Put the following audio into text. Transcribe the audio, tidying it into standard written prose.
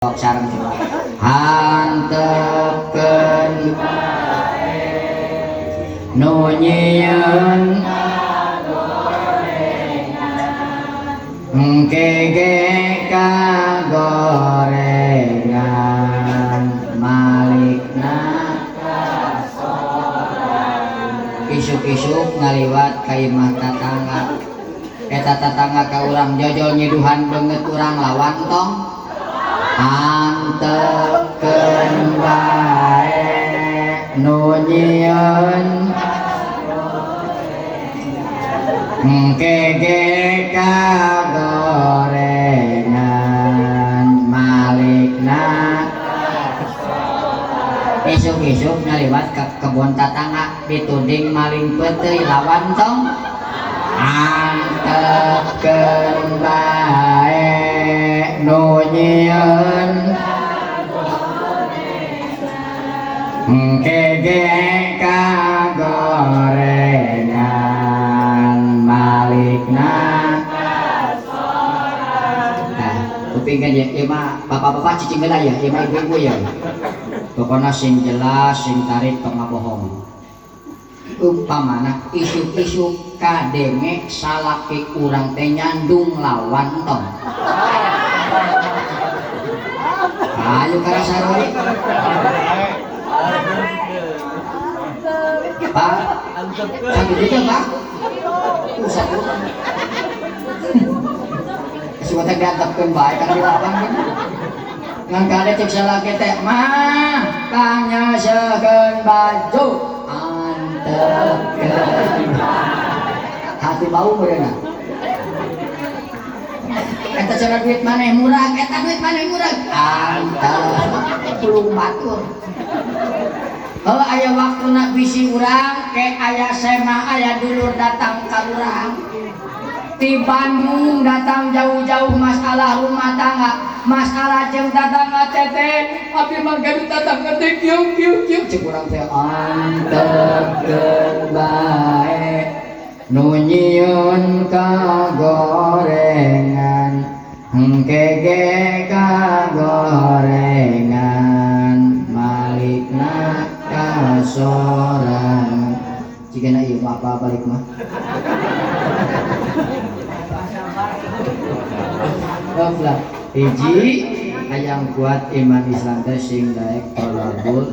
Sareng coba antepkeun nu nyieun engke ge kagorengan malikna isuk-isuk ngaliwat ka imah tatangga eta tatangga ka urang jojol nyiduhan beungeut urang lawan tong antepkeun bae nu nyieun engke ge kagorengan malikna isuk-isuk ngaliwat ka kebon tatangga dituding maling peuteuy lawan tong antepkeun bae nu nyieun engke ge kagorengan malikna. Nah, kupingkeun ye, ieu mah bapak-bapak cicing heula ya, ieu mah ibu-ibu ya. Pokona sing jelas, sing tarik tong ngabohong. Upamana isuk-isuk kadenge salaki urang teh nyandung lawan tong. Ayo karasa deui. Pak, satu juta Pak. Satu. Semua teh diantepkeun bae kan dilawan gitu. Ngan kade cek salaki teh mah panyasekeun baju antepkeun. Hati bau meureunna. Eta cara duit maneh murah, eta duit maneh murah. Antep pulung batur. Heuh aya waktuna bisi urang ke aya sema aya dulur datang ka urang. Di Bandung datang jauh-jauh masalah rumah tangga, masalah jeung tatangga teteh, abdi mah gaduh tatangga teh kieu kieu kieu cek urang teh antepkeun bae nu nyieun kagorengan engke ge kagorengan malikna kasorangan. Jigana ieu apa balik mah. Hiji hayang kuat iman Islam teh sing daek tolabul